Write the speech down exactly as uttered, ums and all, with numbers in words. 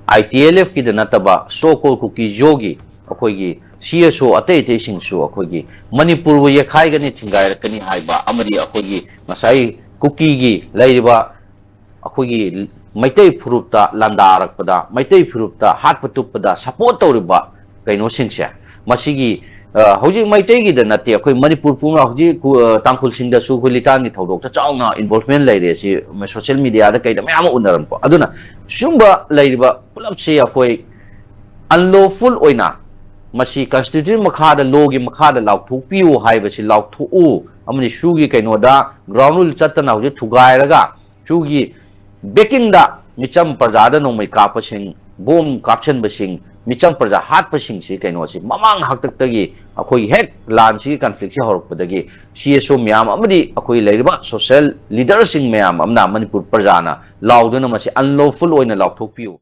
ꯑꯥꯏ T L ꯑꯦꯐꯀꯤꯗ ꯅꯠꯇꯕ ꯁꯣ call ꯀꯨꯀꯤꯖꯣꯒꯤ ꯑꯩꯈꯣꯏꯒꯤ C S ꯑꯣ ꯑꯇꯩ ꯑꯇꯩꯁꯤꯡꯁꯨ ꯑꯩꯈꯣꯏꯒꯤ ꯃꯅꯤꯄꯨꯔꯕꯨ ꯌꯦꯛꯈꯥꯏꯒꯅꯤ, ꯊꯤꯡꯒꯥꯏꯔꯛꯀꯅꯤ ꯍꯥꯏꯕ ꯑꯃꯗꯤ ꯑꯩꯈꯣꯏꯒꯤ ꯉꯁꯥꯏ ꯀꯨꯀꯤꯒꯤ ꯂꯩꯔꯤꯕ ꯑꯩꯈꯣꯏꯒꯤ ꯃꯩꯇꯩ ꯐꯨꯔꯨꯞꯇ ꯂꯥꯟꯗꯥꯔꯛꯄꯗ, ꯃꯩꯇꯩ ꯐꯨꯔꯨꯞꯇ ꯍꯥꯠꯄ ꯇꯨꯞꯄꯗ ꯁꯄꯣꯔꯠ ꯇꯧꯔꯤꯕ ꯀꯩꯅꯣꯁꯤꯡꯁꯦ, ꯃꯁꯤꯒꯤ ꯍꯧꯖꯤꯛ ꯃꯩꯇꯩꯒꯤꯗ ꯅꯠꯇꯦ, ꯑꯩꯈꯣꯏ ꯃꯅꯤꯄꯨꯔ ꯄꯨꯝꯅ ꯍꯧꯖꯤꯛ ꯇꯥꯡꯈꯨꯜꯁꯤꯡꯗꯁꯨ ꯍꯨꯂꯤꯀꯥꯟꯒꯤ ꯊꯧꯗꯣꯛꯇ ꯆꯥꯎꯅ ꯏꯟꯚꯣꯜꯚꯃꯦꯟ ꯂꯩꯔꯦ꯫ ꯁꯤ ꯁꯣꯁꯤꯌꯦꯜ ꯃꯤꯗꯤꯌꯥꯗ ꯀꯩꯗ ꯃꯌꯥꯝ ꯑꯃ ꯎꯅꯔꯝꯀꯣ꯫ ꯑꯗꯨꯅ ꯁꯤꯒꯨꯝꯕ ꯂꯩꯔꯤꯕ ꯄꯨꯂꯞꯁꯤ ꯑꯩꯈꯣꯏ ꯑꯟꯂꯣꯐꯨꯜ ꯑꯣꯏꯅ ꯃꯁꯤ ꯀꯟꯁꯇꯤꯇ꯭ꯌꯨꯁꯟ ꯃꯈꯥꯗ, ꯂꯣꯒꯤ ꯃꯈꯥꯗ ꯂꯥꯎꯊꯣꯛꯄꯤꯌꯨ ꯍꯥꯏꯕꯁꯤ ꯂꯥꯎꯊꯣꯛꯎ, ꯑꯃꯗꯤ ꯁꯨꯒꯤ ꯀꯩꯅꯣꯗ ꯒ꯭ꯔꯥꯎꯟ ꯔꯨꯜ ꯆꯠꯇꯅ ꯍꯧꯖꯤꯛ ꯊꯨꯒꯥꯏꯔꯒ ꯁꯨꯒꯤ ꯕꯦꯀꯤꯡꯗ ꯃꯤꯆꯝ ꯄ꯭ꯔꯖꯥꯗ ꯅꯣꯡꯃꯩ ꯀꯥꯞꯄꯁꯤꯡ, ꯕꯣꯝ ꯀꯥꯞꯁꯤꯟꯕꯁꯤꯡ, ꯃꯤꯆꯝ ꯄ꯭ꯔꯖꯥ ꯍꯥꯠꯄꯁꯤꯡꯁꯤ ꯀꯩꯅꯣꯁꯤ ꯃꯃꯥꯡ ꯍꯥꯛꯇꯛꯇꯒꯤ ꯑꯩꯈꯣꯏꯒꯤ ꯍꯦꯛ ꯂꯥꯟꯁꯤꯒꯤ ꯀꯟꯐ꯭ꯂꯤꯛꯁꯤ ꯍꯧꯔꯛꯄꯗꯒꯤ ꯁꯤ ꯑꯦꯁ ꯑꯣ ꯃꯌꯥꯝ ꯑꯃꯗꯤ ꯑꯩꯈꯣꯏ ꯂꯩꯔꯤꯕ ꯁꯣꯁꯤꯌꯦꯜ ꯂꯤꯗꯔꯁꯤꯡ ꯃꯌꯥꯝ ꯑꯃꯅ ꯃꯅꯤꯄꯨꯔ ꯄ꯭ꯔꯖꯥꯅ ꯂꯥꯎꯗꯨꯅ ꯃꯁꯤ ꯑꯟꯂꯣꯐꯨꯜ ꯑꯣꯏꯅ ꯂꯥꯎꯊꯣꯛꯄꯤꯌꯨ꯫